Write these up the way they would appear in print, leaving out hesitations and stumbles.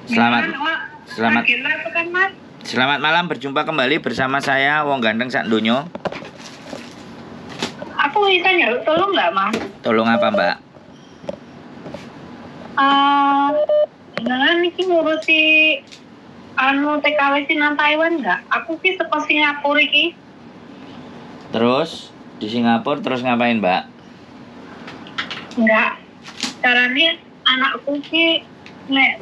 Selamat selamat kan, Mas? Selamat malam, berjumpa kembali bersama saya Wong Ganteng Sak Dunyo. Aku bisa njaluk tolong nggak, Mas? Tolong apa, Mbak? Jenengan iki ngurusi anu TKW sing nang Taiwan nggak? Aku ki saka Singapura iki. Terus di Singapura terus ngapain, Mbak? Enggak. Caranya anakku ki nek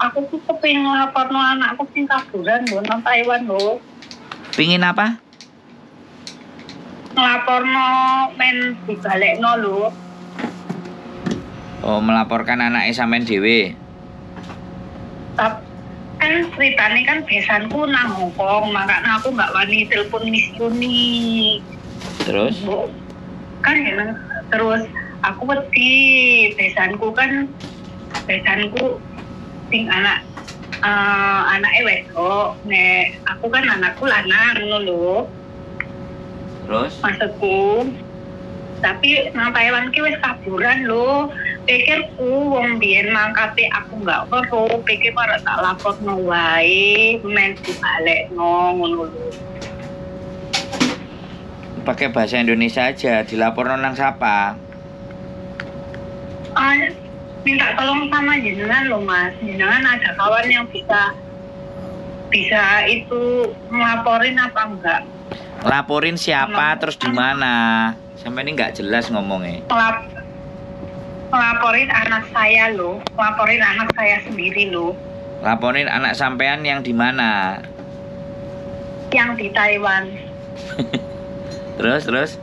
aku ki kepengin nglaporno anakku sing kaburan lho nang Taiwan lho. Pingin apa? Nglaporno men dibalekno lho. Oh, melaporkan anaknya sampean dhewe. Kan ceritanya kan besanku nang Hongkong, makanya aku nggak wani telepon Miss Yuni. Terus? Kan ya, terus aku wedi besanku kan, besanku sing anak anake wedok, nek aku kan anakku lanang ngono lho. Terus? Maksudku, tapi nang Taiwan ki wis kaburan lho. Pikirku wong biyen mangkate aku nggak weruh, pikir arek tak laporno wae, men dibalekno ngono lho. Pakai bahasa Indonesia aja, dilaporno nang siapa? Minta tolong sama jenengan loh, Mas. Jenengan ada kawan yang bisa itu ngelaporin apa enggak? Laporin siapa, terus di mana? Sampai ini nggak jelas ngomongnya. Laporin anak saya loh, laporin anak saya sendiri loh. Laporin anak sampean yang di mana? Yang di Taiwan. Terus?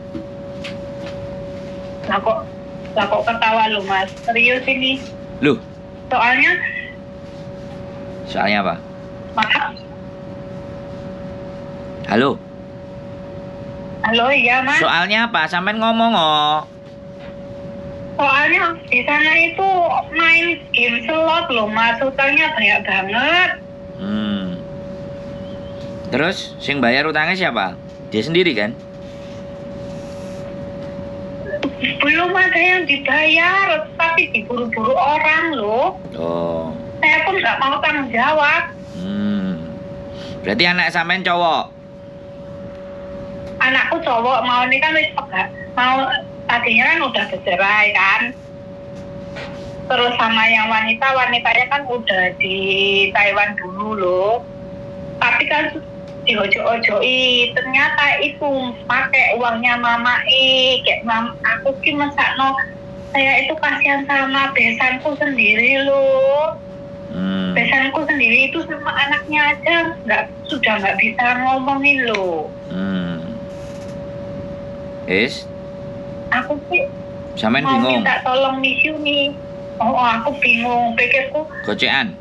Lah kok ketawa loh, Mas? Serius ini? Loh? Soalnya apa? Halo? Halo, iya, Mas. Soalnya apa? Sampean ngomong oh. Soalnya di sana itu main game slot loh, Mas. Utangnya banyak banget. Terus, sing bayar utangnya siapa? Dia sendiri kan? Belum ada yang dibayar, tapi diburu-buru orang loh. Oh. Saya pun nggak mau tanggung jawab. Berarti anak sampean cowok? Anakku cowok, mau ini kan wis mau tadinya kan udah bercerai kan. Terus sama yang wanita, wanitanya kan udah di Taiwan dulu loh. Tapi kan diojok-ojoi, ternyata itu pakai uangnya mama kayak aku ki mesakno, saya itu kasihan sama besanku sendiri loh. Besanku sendiri itu sama anaknya aja sudah nggak bisa ngomongin loh. Is? Aku sih sampean mau bingung. Minta tolong Miss Yuni. Oh, aku bingung, pikirku gocekan.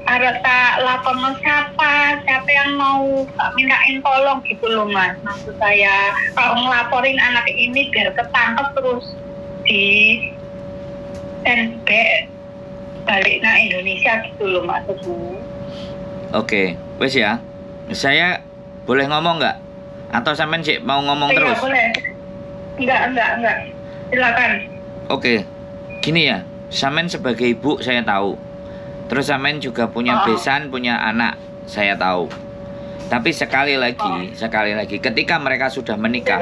Arek tak laporno siapa yang mau tak mintain tolong gitu loh, Mas. Maksud saya kalau ngelaporin anak ini biar ketangkep terus di NB balik nang Indonesia gitu loh maksudku. Oke, wes ya. Saya boleh ngomong nggak? Atau sampean sih mau ngomong terus? Iya, boleh. Enggak. Silakan. Oke. Gini ya, sampean sebagai ibu saya tahu. Terus sampean juga punya besan, punya anak, saya tahu. Tapi sekali lagi, ketika mereka sudah menikah.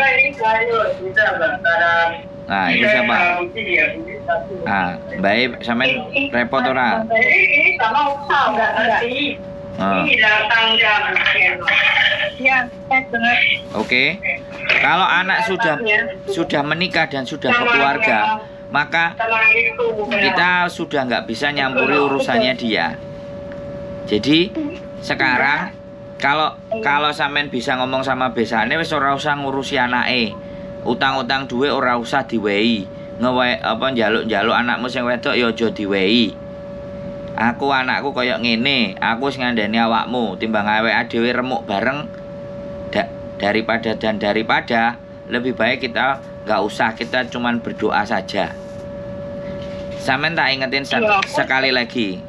Nah, itu siapa? Ah, baik, sampean repot ora? Oke. Kalau anak sudah menikah dan sudah berkeluarga, maka kita sudah nggak bisa nyampuri urusannya dia. Jadi sekarang kalau sampean bisa ngomong sama besane wis ora usah ngurusi anake. Utang-utang duwe ora usah diwehi. Ngewe apa njaluk-njaluk anakmu sing wedok ya aja diwehi. Aku anakku koyo ngene, aku wis ngandani awakmu timbang awake dhewe remuk bareng daripada lebih baik kita nggak usah, kita cuman berdoa saja. Sampean tak ingetin sekali lagi,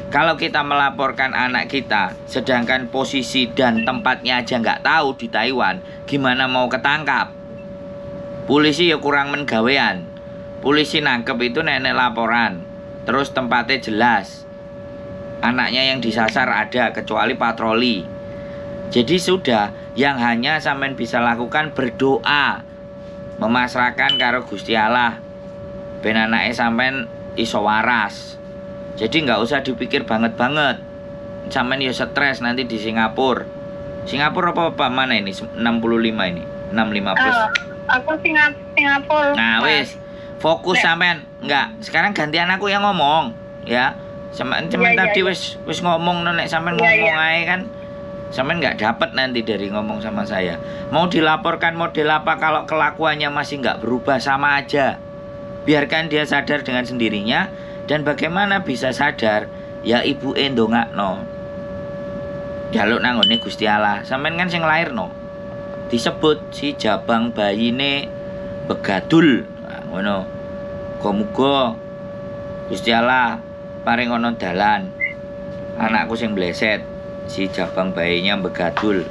Kalau kita melaporkan anak kita, sedangkan posisi dan tempatnya aja nggak tahu di Taiwan, gimana mau ketangkap? Polisi ya kurang men gawean. Polisi nangkep itu nek laporan. Terus tempatnya jelas. Anaknya yang disasar ada, kecuali patroli. Jadi sudah, yang hanya sampean bisa lakukan berdoa, memasrahkan karo Gusti Allah ben anake sampean iso waras. Jadi nggak usah dipikir banget-banget. Sampean ya stres nanti di Singapura. Singapura apa apa mana ini? 65 ini. 65 plus. Aku Singapura. Nah, wis. Fokus sampean. Enggak, sekarang gantian aku yang ngomong, ya. Sampean tadi wis ngomong nek sampean ngomong ae kan. Sampean nggak dapat nanti dari ngomong sama saya. Mau dilaporkan model apa kalau kelakuannya masih nggak berubah sama aja. Biarkan dia sadar dengan sendirinya. Dan bagaimana bisa sadar? Ya ibu ndongakno. Jaluk nang nggone Gusti Allah. Sampean kan sing lairno. Disebut si jabang bayine begadul. Nah, ngono. Muga-muga Gusti Allah paring ana dalan. Anakku sing bleset, si jabang bayinya begadul.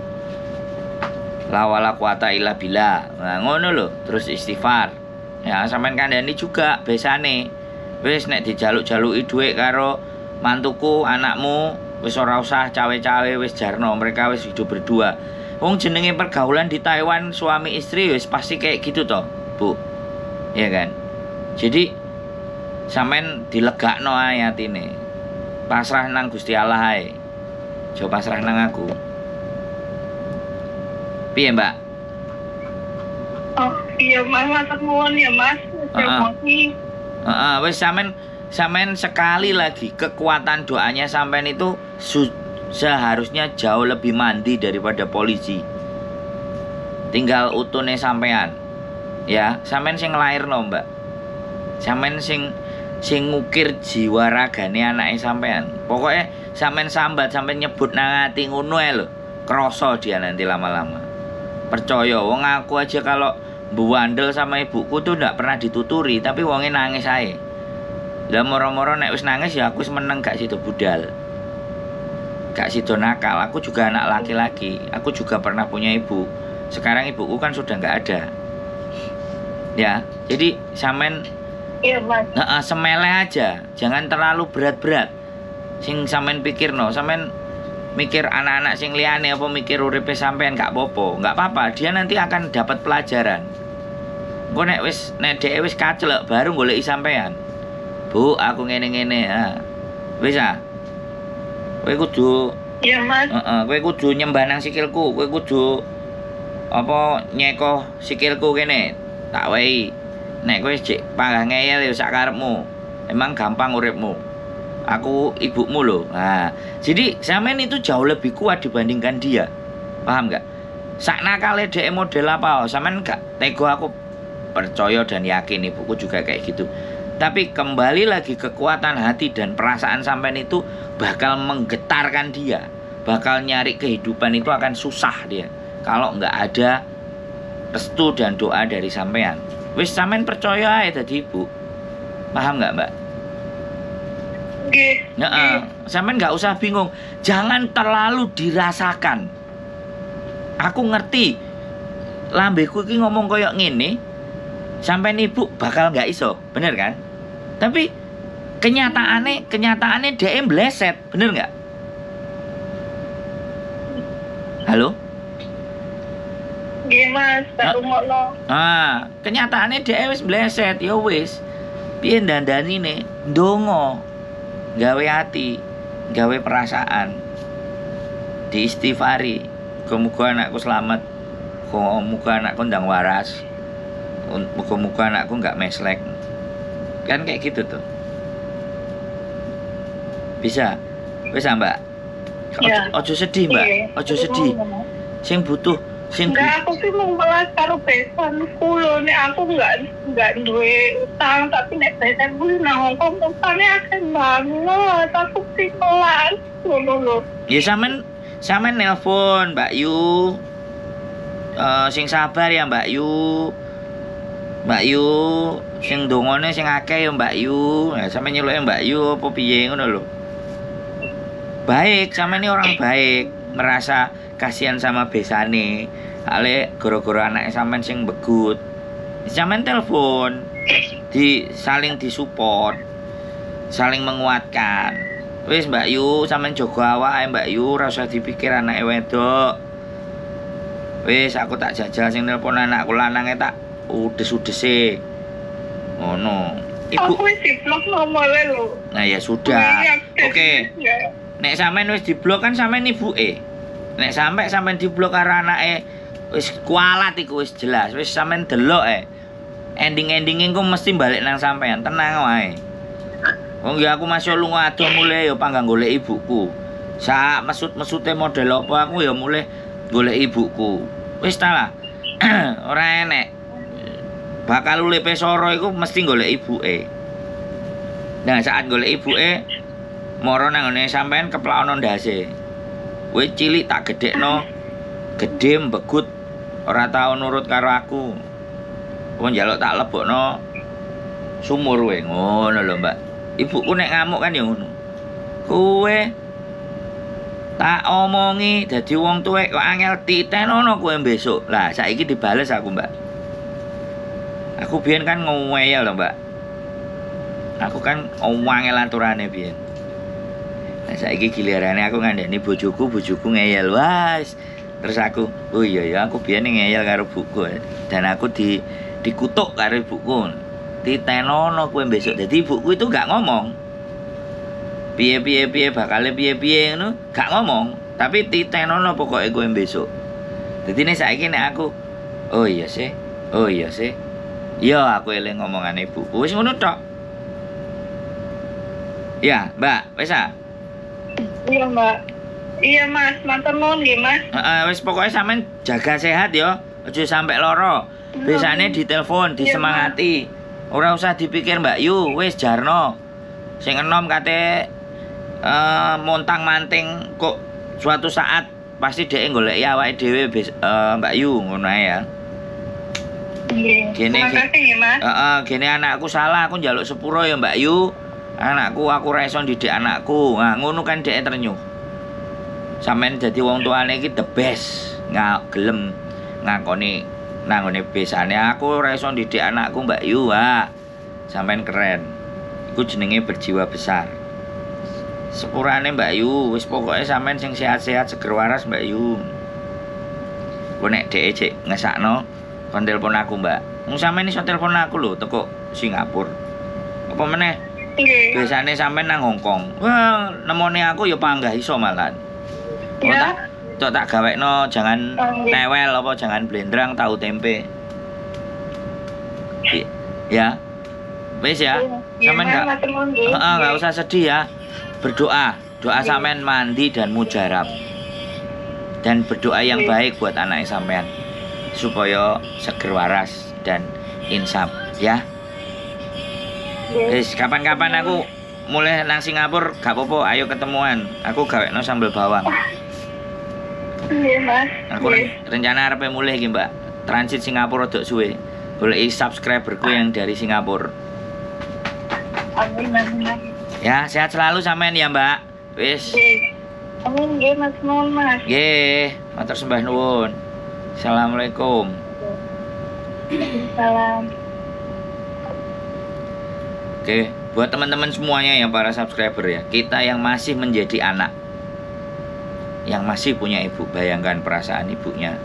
La wala quwata illa billah. Nah, ngono lho, terus istighfar. Ya, sampean kandhani juga besane. Wis nek dijaluk-jaluki dhuwit karo mantuku, anakmu, wis ora usah cawe-cawe, wis jarno, mereka wis hidup berdua. Wong jenenge pergaulan di Taiwan suami istri wis pasti kayak gitu toh, Bu. Iya kan? Jadi sampean dilegakno ae atine. Pasrah nang Gusti Allah ae. Aja pasrah nang aku. Piye, Mbak? Oh, iya Mas, matur nuwun ya Mas. Heeh. Heeh, wis sampean sekali lagi kekuatan doanya sampean itu seharusnya jauh lebih mandi daripada polisi. Tinggal utune sampean. Ya, sampean sing nglairno, Mbak. Sampean sing sing ngukir jiwa ragane anake sampean. Pokoknya sampean sambat, sampean nyebut nang ati ngono ae lho. Kroso dia nanti lama-lama. Percaya, wong aku aja kalau buandel sama ibuku tuh ndak pernah dituturi, tapi wonge nangis ae. Lah moro-moro nek wis nangis ya aku wis meneng, gak sido budal. Gak sido nakal. Aku juga anak laki-laki. Aku juga pernah punya ibu. Sekarang ibuku kan sudah nggak ada. Ya, jadi sampean Iya, Mas. Nah, semeleh aja, jangan terlalu berat-berat. Sing sampean pikirno, sampean mikir anak-anak sing liyane apa mikir uripe sampean gak apa-apa, nggak apa-apa, dia nanti akan dapat pelajaran. Engko nek wis nek dhek wis kacelek baru goleki sampean. Bu, aku ngene-ngene, ha. Wis ah. Kowe kudu Iya, Mas. Heeh, kowe kudu nyembah nang sikilku, kowe kudu apa nyekoh sikilku kene. Tak wehi. Nek kowe jek panggah ngeyel ya sak karepmu. Emang gampang uripmu. Aku ibumu loh. Nah, jadi sampean itu jauh lebih kuat dibandingkan dia. Paham nggak? Sak nakale dhek model apa, sampean gak tega, aku percaya dan yakin ibuku juga kayak gitu. Tapi kembali lagi kekuatan hati dan perasaan sampean itu bakal menggetarkan dia. Bakal nyari kehidupan itu akan susah dia. Kalau nggak ada restu dan doa dari sampean. Wis sampean percaya ae dadi ibu. Paham nggak, Mbak? Nggih. Heeh. Sampean nggak usah bingung. Jangan terlalu dirasakan. Aku ngerti. Lambeku iki ngomong koyok ngene, sampean ibu bakal nggak iso, bener kan? Tapi kenyataane dhek bleset, bener nggak? Halo? Nggih, Mas, tak rungokno. Ah, kenyataane dhek wis bleset, ya wis. Piye dandanine? Ndonga. Gawe hati, gawe perasaan. Diistighfari. Muga-muga anakku selamat. Muga-muga anakku ndang waras. Muga-muga anakku nggak meslek. Kan kayak gitu tuh. Bisa. Bisa, Mbak. Ojo, Ya. ojo sedih, Mbak. Ojo sedih. Sing butuh sing Enggak, aku sih mau melas karo besanku lho. Nek aku enggak duwe utang, tapi nek besanku nang Hongkong utangnya akeh banget. Aku sih kelas ngono lho. Ya sampean nelpon Mbak Yu. Sing sabar ya Mbak Yu. Mbak Yu, sing dongone sing akeh ya Mbak Yu. Nah, sampean nyeluke Mbak Yu apa piye ngono lho. Baik, sampean ini orang baik, merasa kasihan sama besane. Ale goro-goro anake sampean sing begut. Sampean telepon, Di saling disupport, saling menguatkan. Wis Mbak Yu, sampean jaga awake Mbak Yu, ora usah dipikir anake wedok. Wis aku tak jajal sing nelpon anakku lanange tak udes-udese. Ngono. Ibu Aku wis diblok nomornya lho. Nah ya sudah. Oke. Ya. Nek sampean wis diblok kan sampean ibuke. Nek sampe sampean diblok karo anake wis kualat iku wis jelas. Wis sampean delok e. Ending-endinge engko mesti balik nang sampean, tenang wae. Wong ya aku masih lunga adoh mulih ya panggang golek ibuku. Sak mesut-mesute model apa aku ya mulih golek ibuku. Wis ta lah. Ora enek. Bakal uripe soro iku mesti golek ibuke. Nah, saat golek ibuke moro nang ngene sampean keplak ono ndase. Kowe cilik tak gedhekno, gedhe mbegut ora tau nurut karo aku. Kowe njaluk tak lebokno sumur kowe ngono lho, Mbak. Ibuku nek ngamuk kan ya ngono. Kowe tak omongi dadi wong tuwek kok angel titenono kowe besok. Lah saiki dibales aku, Mbak. Aku biyen kan ngeyel lho, Mbak. Aku kan wangel aturane biyen. Nah saiki gilirane aku ngandani bojoku, bojoku ngeyel. Wah, terus aku, oh iya ya aku biyen ngeyel karo buku dan aku dikutuk karo ibuku. Titenono kowe besok. Dadi ibuku itu gak ngomong. Piye piye piye bakale piye piye ngono, gak ngomong, tapi titenono pokoke kowe besok. Dadi nek saiki nek aku, oh iya sih. Oh iya sih. Iya aku eling ngomongane ibuku. Wis ngono tok. Ya, Mbak, wis ah. Iya, Mbak. Iya, Mas, matur nuwun nggih, Mas. Heeh, wis pokoke sampean jaga sehat ya. Aja sampe loro. Biasane ditelepon, disemangati. Ora usah dipikir Mbak Yu, wis jarno. Sing enom kate montang-manting kok suatu saat pasti dhek goleki awake dhewe Mbak Yu ngono ae ya. Nggih. Gini, Terima kasih nggih, Mas. Heeh, gene anakku salah, aku njaluk sepuro ya Mbak Yu. Anakku aku ora iso ndidik anakku. Nah, ngono kan dhek trenyuh. Sampeyan dadi wong tuane iki the best. Nggak gelem ngakoni nang nggone besane aku ora iso ndidik anakku Mbak Yu. Wah. Sampeyan keren. Iku jenenge berjiwa besar. Sepurane Mbak Yu, wis pokoke sampeyan sing sehat-sehat seger waras Mbak Yu. Ku nek dhek cek ngesakno kon telepon aku, Mbak. Wong sampeyan iso telepon aku lho teko Singapura. Apa meneh Nggih. biasane sampeyan nang Hong Kong. Wah, nemone aku ya panggah iso malahan. Oh, Ya. tak tok tak gawekno jangan Oh, nggih. tewel apa jangan blendrang tahu tempe. Ya. Wis ya. Nggih, Sampeyan Mas, enggak matur nuwun nggih. heeh, enggak usah sedih ya. Berdoa, doa Nggih. sampean mandi dan mujarab. Dan berdoa yang Nggih. baik buat anak sampean supaya seger waras dan insaf ya. Nggih. Wis kapan-kapan aku mulai nang Singapura gak apa-apa, ayo ketemuan. Aku gawekno sambel bawang. Nggih, Mas. Aku Nggih. rencana arepe mulih iki, Mbak. Transit Singapura rodok suwe. Goleki subscriberku yang dari Singapura. Amin, amin, amin. Ya, sehat selalu sampean ya, Mbak. Wis. Nggih. Amin nggih, Mas, nuwun, Mas. Nggih, matur sembah nuwun. Assalamualaikum. Salam. Oke, buat teman-teman semuanya ya para subscriber ya, kita yang masih menjadi anak, yang masih punya ibu, bayangkan perasaan ibunya,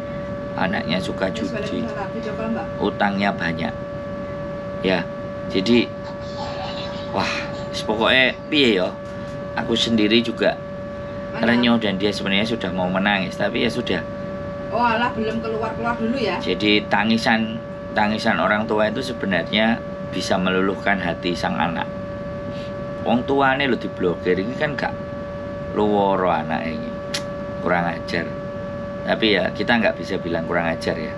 anaknya suka judi, utangnya banyak. Ya, jadi wah, pokoknya piye ya, aku sendiri juga terenyuh dan dia sebenarnya sudah mau menangis, tapi ya sudah. Oh alah, belum keluar-keluar dulu ya. Jadi tangisan tangisan orang tua itu sebenarnya bisa meluluhkan hati sang anak. Wong tuane lho diblokir ini kan gak luworo anak ini. Kurang ajar. Tapi ya kita nggak bisa bilang kurang ajar ya.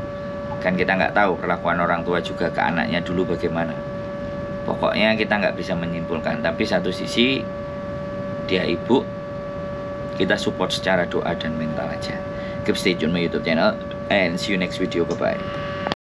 Kan kita nggak tahu perlakuan orang tua juga ke anaknya dulu bagaimana. Pokoknya kita nggak bisa menyimpulkan. Tapi satu sisi dia ibu, kita support secara doa dan mental aja. Keep stay tune my YouTube channel and see you next video. Bye bye.